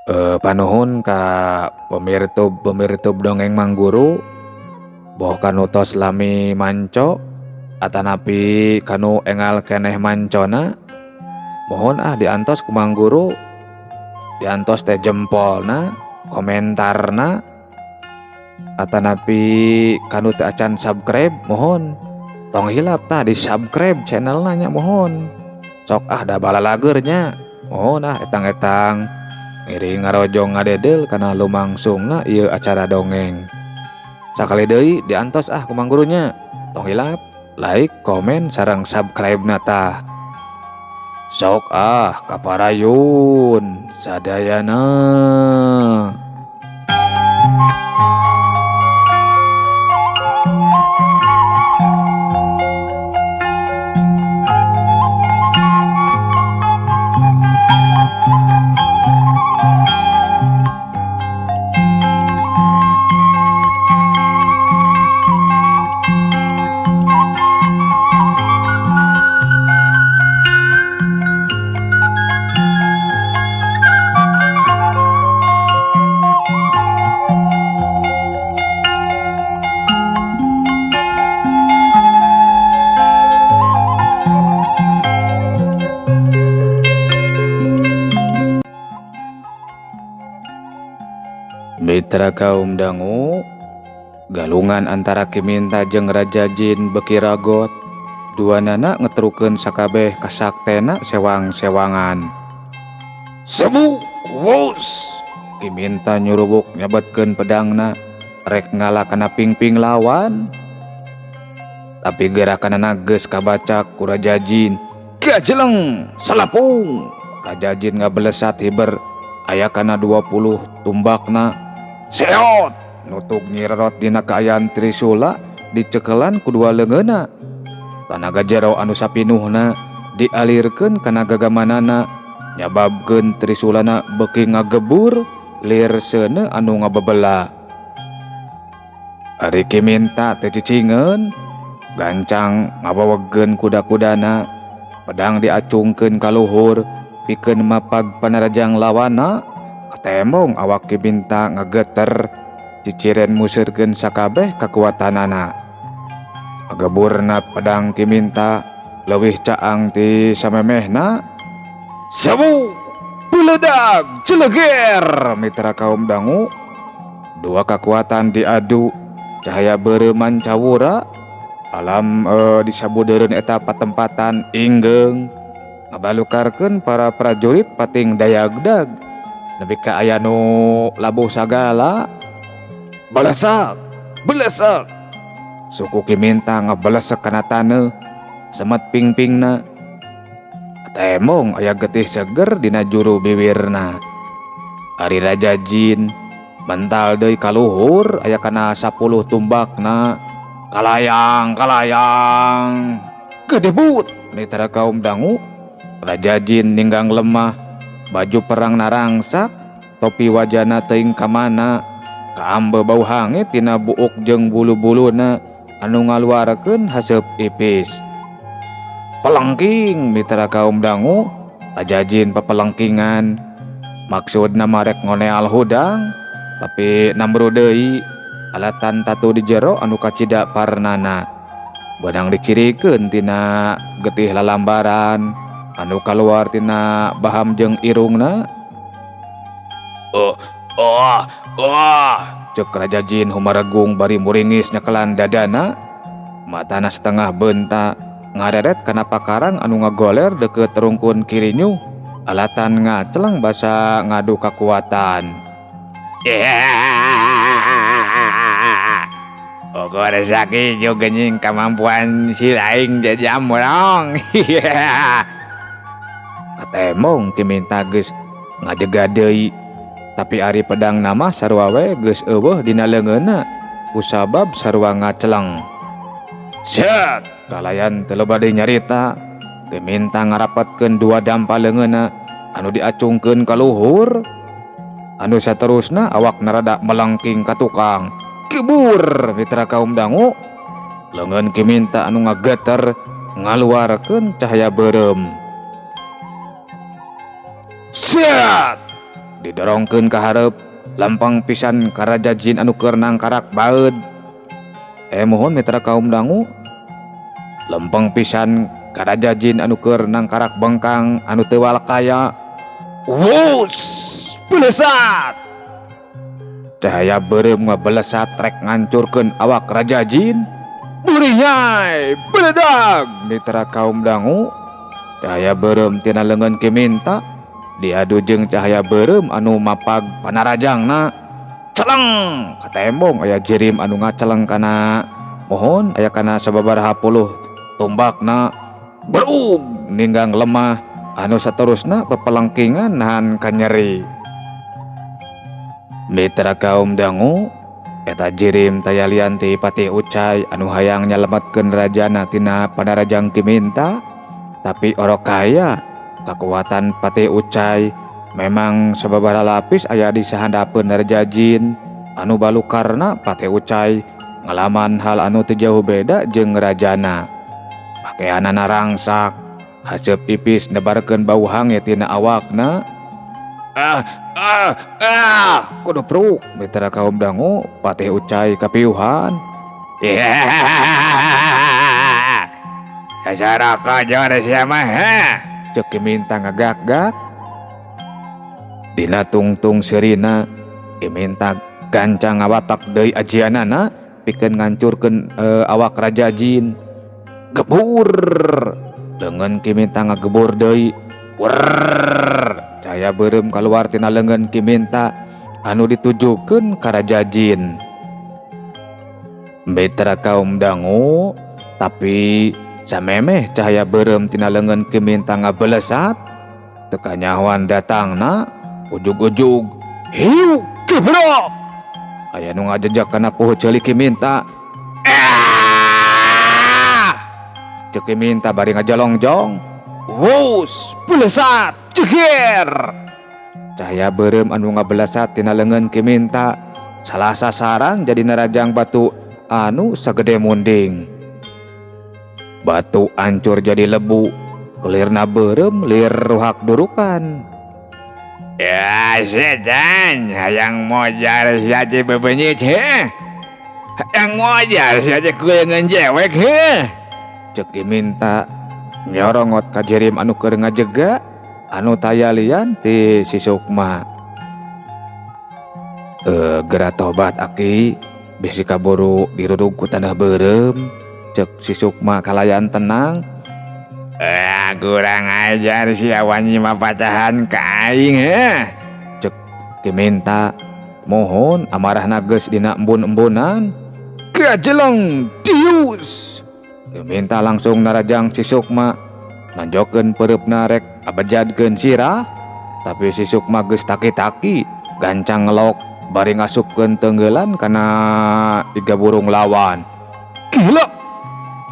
Panuhun ka pemirtub-pemirtub dongeng Mangguru boh kanu tos lami manco atanapi kanu engal keneh mancona mohon ah diantos ku Mangguru diantos teh jempolna komentarna atanapi kanu teu acan subscribe mohon tong hilap tah di subscribe channelna nya mohon sok ah da balalager nya mohon ah etang-etang ngiring ngarojong ngadedel kana lumangsungna ieu acara dongeng sakali deui diantos ah ku Mangguru nya tong hilap like komen sareng subscribe na tah sok ah kaparayun sadayana. Mitra kaum dangu galungan antara Ki Minta jeung Raja Jin beuki ragot duanana ngetrukeun sakabeh kasaktena sewang-sewangan. Sebu wus Ki Minta nyurubuk nyabetkeun pedangna rek ngala kana pingping lawan tapi gerakanana geus kabaca ku Raja Jin. Gajeleng salapung Raja Jin ngabelesat hiber aya kana 20 tumbakna seot nutug nyirerot dina kaayaan Trisula dicekelan ku dua leungeunna tanaga jero anu sapinuhna dialirkeun kana gagamanana nyababkeun Trisulana beuki ngagebur lir seuneu anu ngabebela. Ari Ki Minta teh cicingeun gancang ngabawegkeun kuda-kudana pedang diacungkeun ka luhur pikeun mapag panarajang lawana katembong awak Ki Minta ngageter ciciren museurkeun sakabeh kakuatanana. Ngageburna pedang Ki Minta leuwih caang ti samemehna. Sewu beledag celeger mitra kaum dangu dua kakuatan diadu cahaya beureum cawura alam disabudeureun eta patempatan inggeung ngabalukarkeun para prajurit pating dayagdag nepi ka aya nu labuh sagala. Belesak belesak suku Ki Minta ngabelesek kana taneuh semet pingpingna temong aya getih seger dina juru biwirna. Ari Raja Jin mental deui ka luhur aya kana 10 tumbakna kalayang kalayang gedebut mitra kaum dangu. Raja Jin ninggang lemah baju perang narangsak topi wajana teuing ka mana kaambe bau hangit tina buuk jeung bulu-buluna anu ngaluarkeun haseup ipis. Pelengking mitra kaum dangu Raja Jin pepelengkingan maksudna marek ngoneal hudang tapi namru deui alatan tatu di jero anu kacida parnana beunang dicirikeun tina getih lalambaran anu kaluar tina baham jeung irungna. Oh oh oh ceuk Raja Jin humaregung bari muringis nyekelan dadana matana setengah beunta ngareret kana pakarang anu ngagoler deukeut rungkun kirinyu alatan ngacelang basa ngadu kakuatan. Ukur sakieu geuning kamampuan si laing jajamurong. Katemong Ki Minta geus ngajega deui tapi ari pedang nama sarua we geus eueuh dina leungeunna kusabab sarua ngaceleng. Set kalayan teu loba deui nyarita Ki Minta ngarapatkeun dua dampa leungeunna anu diacungkeun ka luhur anu saterusna awak narada melengking ka tukang. Kibur mitra kaum dangu leungeun Ki Minta anu ngageter ngaluarkeun cahaya beureum. Set didorongkeun ka hareup lempeng pisan ka Raja Jin anu keur nangkarak baeud. Mohon mitra kaum dangu, lempeng pisan ka Raja Jin anu keur nangkarak bengkang anu teu walkaya. Wus, belesat. Cahaya beureum ngabelesat rek ngancurkeun awak Raja Jin. Burinyai, beledag mitra kaum dangu. Cahaya beureum tina leungeun Ki Minta diadu jeung cahaya beureum anu mapag panarajangna. Celeng katembong aya jirim anu ngaceleng kana mohon aya kana sababaraha puluh tumbakna. Berug ninggang lemah anu saterusna pepelengkingan nahan kanyeri. Mitra kaum dangu, eta jirim taya lian ti Patih Ucai anu hayang nyalametkeun rajana tina panarajang Ki Minta. Tapi orok kaya kakuatan Patih Ucai memang sababaraha lapis aya di sahandapeun Raja Jin anu balukarna Patih Ucai ngalaman hal anu teu jauh beda jeung rajana. Pakeanana rangsak, haseup ipis nebarkeun bau hangit tina awakna. Kudu pruk mitra kaum dangu, Patih Ucai kapiuhan. Sasara kajor sia mah, ha? Ceuk Ki Minta ngagak-gak. Dina tungtung seurina Ki Minta gancang ngawatak deui ajianana pikeun ngancurkeun awak Raja Jin. Gebur. Leungeun Ki Minta ngagebur deui. Wrrrr. Cahaya beureum kaluar tina leungeun Ki Minta anu ditujukeun ka Raja Jin. Mitra kaum dangu, tapi samemeh cahaya beureum tina leungeun Ki Minta ngabelesat, teu kanyahoan datangna ujug-ujug hiu gebrok. Aya nu ngajejak kana puhu ceuli Ki Minta. Ceuk Ki Minta bari ngajalongjong. Wus, belesat, jeger. Cahaya beureum anu ngabelesat tina leungeun Ki Minta salah sasaran jadi narajang batu anu sagede munding. Batu ancur jadi lebu, kelirna beureum lir ruhak durukan. Ya setan, hayang mojar saja bebenyit he. Hayang mojar saja kulengan jewek he. Ceuk Ki Minta nyorongot ka jirim anu keur ngajega anu taya lian ti si Sukma. Geura tobat aki, bisi kaburu dirudug ku tanah beureum. Ceuk si Sukma kalayan tenang. Kurang ajar si awan mah pacahan ka aing he. Ceuk Ki Minta mohon amarahna geus dina embun-embunan. Gajeleng dius. Ki Minta langsung narajang si Sukma nanjokeun pereupna rek abejadkeun sirah, tapi si Sukma geus taki-taki gancang ngelok bari ngasupkeun tenggelan kana iga burung lawan. Gila.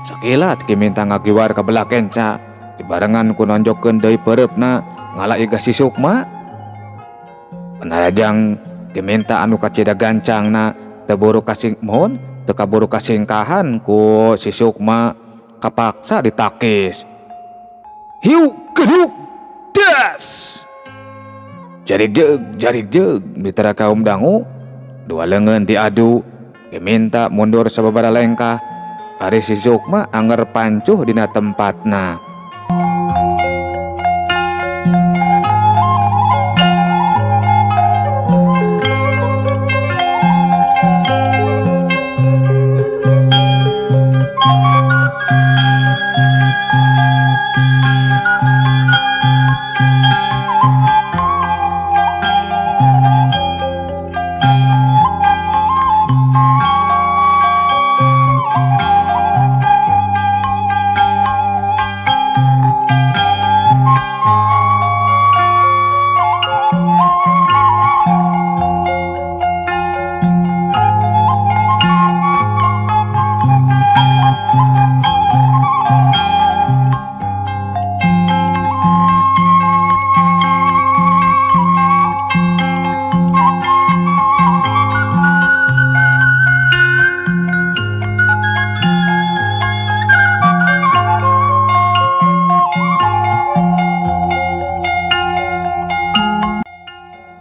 Sakilat Ki Minta ngagiwar ka belah kenca dibarengan ku nonjokeun deui pereupna ngala iga si Sukma. Panarajang Ki Minta anu kacida gancangna teu buru kasing mohon teu kaburu kasingkahan ku si Sukma kapaksa ditakis. Hiu geduk das. Jarik jeug mitra kaum dangu, dua leungeun diadu. Ki Minta mundur sababaraha lengkah. Ari si Sukma anger pancuh dina tempatna.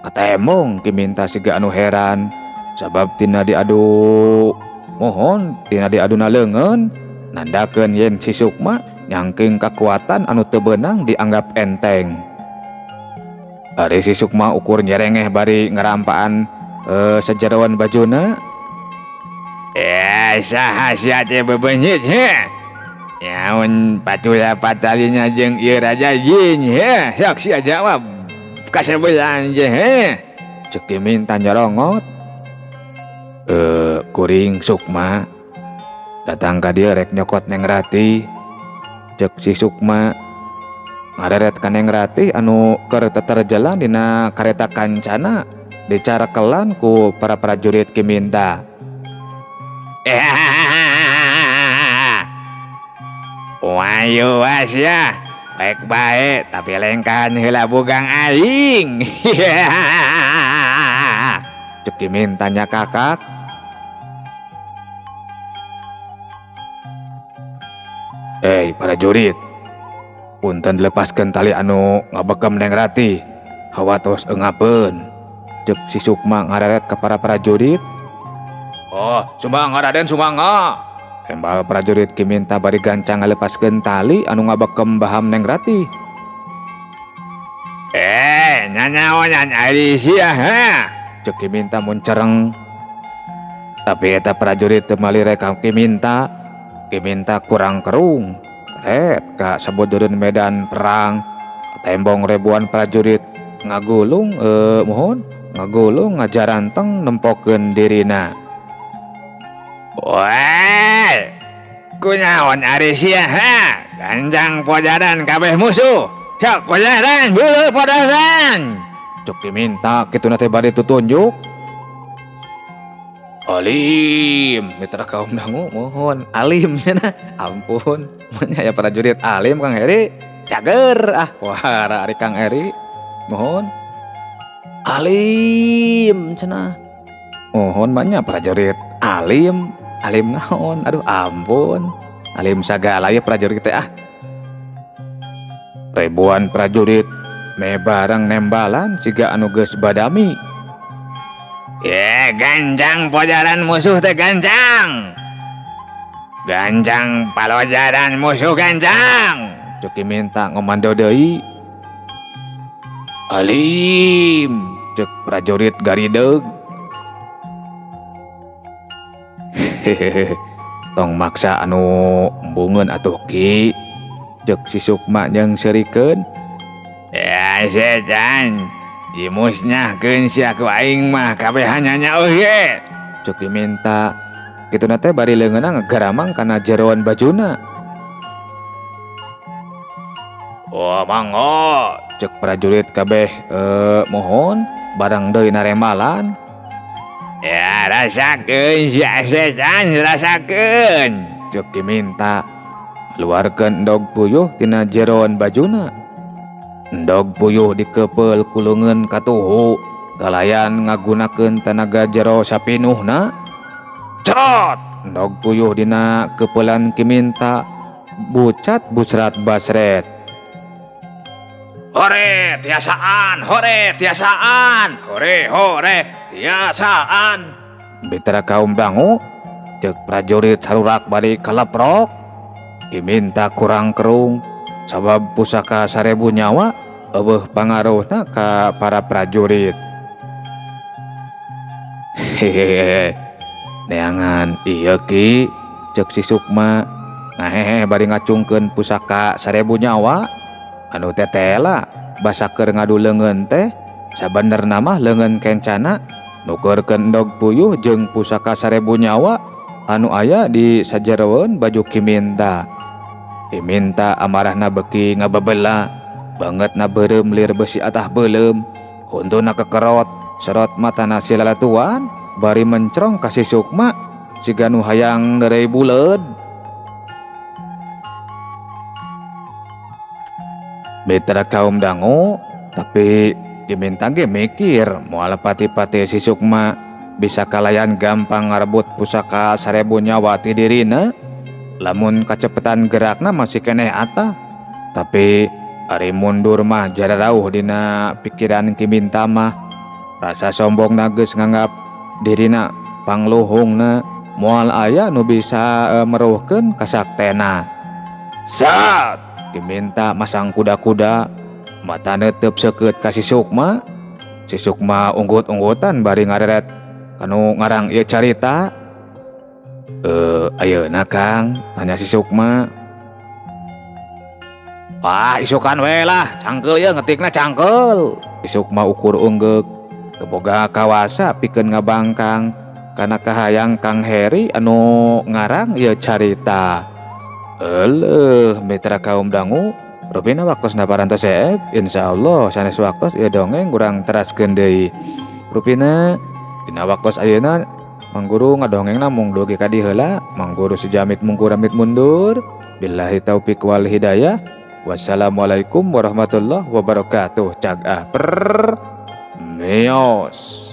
Katembong Ki Minta siga anu heran sabab tina diadu mohon tina diaduna leungeun nandakeun yen si Sukma nyangking kakuatan anu teu beunang dianggap enteng. Ari si Sukma ukur nyerengeh bari ngerampaan sajeroan bajuna. Saha sia teh bebenyit he? Nyaun patula patalinya jeung ieu raja jin he? Sok sia jawab kasebelan je he? Cek Ki Minta nyorongot. Kuring Sukma datang ka dieu rek nyokot Neng Ratih. Cek si Sukma ngareret ka Neng Ratih anu keur teterjalan dina kareta kancana dicarakelan ku para prajurit Ki Minta. Wayu wasya baik baik tapi lengkahan heula bugang aing. Cek Ki Minta nya kakak. Prajurit, punten lepaskeun tali anu ngabekem Neng Ratih, hawa tos engapeun. Cek si Sukma ngareret ka para prajurit. Oh, sumangga Raden, sumangga. Tembal prajurit Ki Minta bari gancang ngalepaskeun tali anu ngabekem baham Neng Ratih. Nyanyaonan ari sia ha? Cek Ki Minta muncereng. Tapi eta prajurit teu malire ka Ki Minta. Ki Minta kurang kerung. Ret ka sabudureun medan perang. Tembong ribuan prajurit ngagulung mohon ngagulung ngajaranteng nempokeun dirina. Weh, kunaon ari sia ha? Ganjang pojaran kabeh musuh. Sok pojaran, bulu pojaran. Cek Ki Minta kituna teh bari tutunjuk. Alim, mitra kaum dangu mohon alim cenah. Ampun, mun aya prajurit alim Kang Heri, cager ah wah ari Kang Heri. Mohon alim cenah. Mohon banyak prajurit alim, alim naon? Aduh ampun. Alim sagala ya prajurit teh ah. Ribuan prajurit me bareng nembalan siga anu geus badami. Ye, ganjang pojaran musuh teh ganjang. Ganjang palojaran musuh ganjang. Cek Ki Minta ngomando deui. Alim, cek prajurit garideug. Hehehe, tong maksa anu embungeun atuh Ki. Cek si Sukma jeung seurikeun. Ya setan, dimusnahkeun sia ku aing mah kabehannya oge. Cek Ki Minta kituna teh bari leungeunna ngagaramang kana jeroan bajuna. Oh mangga, cek prajurit kabeh mohon barang deui naremalan. Ya rasakeun sia setan, rasakeun. Cek Ki Minta luarkeun endog puyuh tina jeroan bajuna. Endog puyuh dikepeul ku leungeun katuhu kalayan ngagunakeun tenaga jero sapinuhna. Cerot! Endog puyuh dina kepeulan Ki Minta bucat busrat basret. Hore tiasaan, hore tiasaan, hore hore tiasaan. Mitra kaum dangu cek prajurit sarurak bari kaleprok. Ki Minta kurang kerung sabab pusaka 1000 nyawa eueuh pangaruhna ka para prajurit. Hehehe, neangan ieu Ki, cek si Sukma ngahehe bari ngacungkeun pusaka 1000 nyawa anu tetela basa keur ngadu leungeun teh sabenerna mah leungeun kencana nukeurkeun endog puyuh jeung pusaka 1000 nyawa anu aya di sajeroeun baju Ki Minta. Ki Minta amarahna beuki ngabebela, bangetna beureum lir besi atah beuleum, huntuna kekerot, serot matana silalatuan bari mencrong ka si Sukma siga nu hayang deureuy buleud. Mitra kaum dangu, tapi Ki Minta ge mikir moal pati-pati si Sukma bisa kalayan gampang ngarebut pusaka 1000 nyawa ti dirina. Lamun kacepetan gerakna masih keneh atah, tapi ari mundur mah jararauh dina pikiran Ki Minta mah. Rasa sombongna geus nganggap dirina pangluhungna, moal aya nu bisa meruhkeun kasaktena. Sat diminta masang kuda-kuda, mata neuteup seukeut ka si Sukma. Si Sukma unggut-unggutan bari ngareret kanu ngarang ieu carita. "Eh, ayeuna, Kang?" tanya si Sukma. "Wah, isukan we lah, cangkeul ieu ngetikna cangkeul." Si Sukma ukur unggeuk, teu boga kawasa pikeun ngabangkang kana kahayang Kang Heri anu ngarang ieu carita. Euleuh, mitra kaum dangu, rupina waktosna parantos seep. Insyaallah sanes waktos ieu dongeng urang teraskeun deui. Rupina dina waktos ayeuna Mang Guru ngadongengna mung dugi ka dieu heula. Mang Guru sejamit mungkur amit mundur. Billahi taufik wal hidayah. Wassalamualaikum warahmatullahi wabarakatuh. Cag ah per mios.